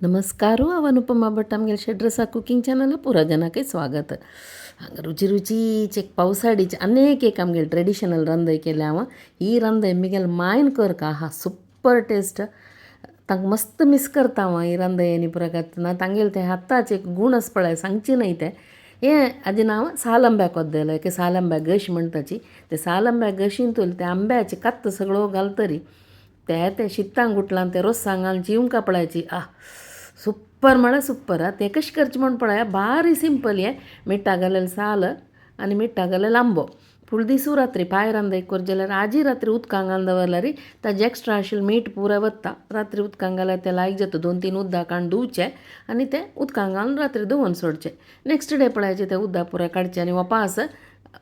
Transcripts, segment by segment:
नमस्कार, हांव अनुपमा भट. आमगेले शेड्रसा कुकिंग चॅनल पुरा जनाकय स्वागत. हांगा रुची रुचीचे एक पावसाडीचे अनेक एक आमगेले ट्रेडिशनल रंदय केले हांव. ही रंदय मिगेल मायन करका आहा सुपर टेस्ट. तांकां मस्त मिस करता हांव ही रंदय आनी पुरा ना तांगेले ते हाताचे एक गूण आसा पळय, सांगची न्हय ते. हें हाजें नांव साल आंब्याक वद्देलो, एके साल आंब्याक गश म्हणटाची. ते साल आंब्याक गशींतूल ते आंब्याचे कात्त सगळो घालतरी ते ते शितांक गुटलान ते रोसांक घालून चिवंका पळयाची, आह सुप्पर म्हळ्यार सुप्पर. आं, तें कशें करचें म्हूण पळया, बारी सिंपल. हें मिठा घालेलें साल आनी मिठा घालेलो आंबो फूल दिसू रात्री पांय रांदय कर जाल्यार आजी रात्री उदकां घालून दवरल्यार ताजें एक्स्ट्रा आशिल्लें मीठ पुरो वता. रात्री उदकां घाल्यार तें लायक जाता. 2-3 उदक काडून धुवचें आनी तें उदकां घालून रात्री दवरून सोडचें. नेक्स्ट डे पळयाचें तें उदक पुरो काडचें आनी वोपास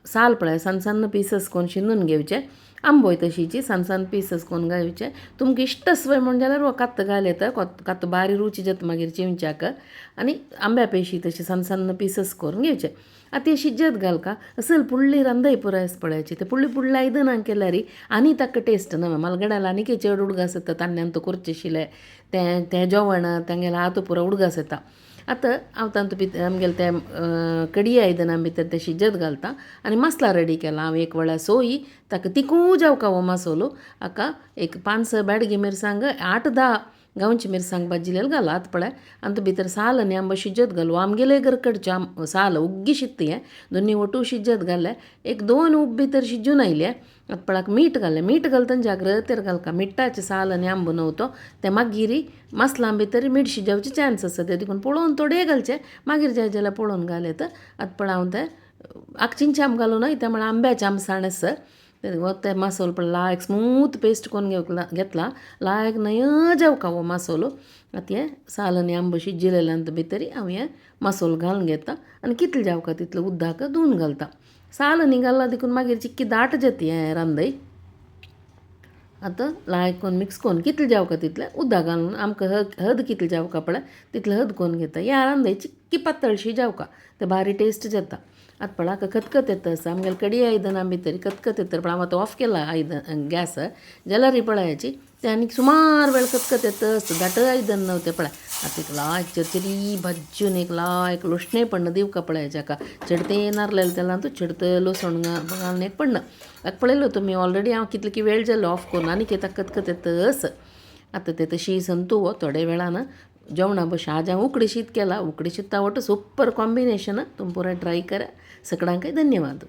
साल पळय सन्न सन्न पिसस करून शिनून घेवचें. आंबोय तशीची सन्न सन्न पिसस करून घेवचें. तुमकां इश्ट आसवय म्हूण जाल्यार हो कात्त घाल येता, कात्त बारी रुची जाता मागीर चिवच्याक. आनी आंब्या पेशी तशी सन्न सन्न पिसस करून घेवचें. आतां ती शिजत घालका असल पुडली रांदय पुराय आसा पळयाची. ते पुडली पुडले आयदनां केल्यार आनी ताका टेस्ट ना. मालगड्याला आनीक चड उडगास येता. तान्यांत करचें आशिल्लें तें तें जेवण तांगेलें हात पुरो उडगास येता. आतां हांव तातूंत भितर आमगेलें तें कडी आयदनां भितर तें शिजत घालता आनी मसाला रेडी केला हांव. एक व्हडल्या सोय ताका तिकू जावका हो मसालो. हाका एक 5-6 बेडगी मिरसांग, 8-10 गांवची मिरसांग भाजिल्लें घाला. आतां पळय आनी भितर साल आनी आंबो शिजत घालू. आमगेले घरकडचें साल उग्गी शित्त हें दोनी वटू शिजत घालें. 1-2 उब भितर शिजून आयलें. आतां पळय मीठ घालें. मीठ घालतना जाग्रतेर घालका, मिठाचें साल आनी आंबो न्हू तो तें मागीर मसलां भितर मीठ शिजोवचें चान्स आसा तें, देखून पळोवन थोडें घालचें, मागीर जाय जाल्यार पळोवन घाल येता. आतां पळय हांव तें आक आंब घालूं न्हय, तें म्हळ्यार आंब्याचें आमसाण आसा ते मसालो पळय लायक स्मूथ पेस्ट करून घेतला, लायक न्हय जावका हो मसालो. आतां हें साल आनी आंबो शिजिल्लें भितर हांव हें मसालो घालून घेता आनी कितलें जावका तितलें उदक धुवन घालता. साल आनी घालला देखून मागीर चिक्की दाट जाता हें रांदय. आतां लायक करून मिक्स करून कितलें जावका तितलें उदक घालून आमकां हद कितलें जावका पळय तितलें हद करून घेता. ह्या रांदय चिक्की पातळशी जावका, तें बारी टेस्ट जाता. आतां पळय हाका खतखत येता आसा आमगेले कडी आयदनां भितर खतखत येता. पण हांव आतां ऑफ केला आयदन गॅस, जाल्यार पळयाची तें आनीक सुमार वेळ खतखत येता आसता. दाट आयदन न्हू तें. पळय आतां एक लायक चरचरी भाजून एक लायक लोसणें पडना दिवका पळयाचें. हाका चडते नारलेलें तेलांत चडत लसण घालून एक पडना. हाका पळयलो तुमी ऑलरेडी हांव कितले की वेळ जालो ऑफ करून आनीक ताका खतखत येता आसा. आतां तें तशी संतू हो थोडे वेळान जेवणा बशेन. आज हांव उकडी शीत केला. उकडी शीत आवडटा, सुपर कॉम्बिनेशन. तुमी पुराय ट्राय करा. सगळ्यांकय धन्यवाद.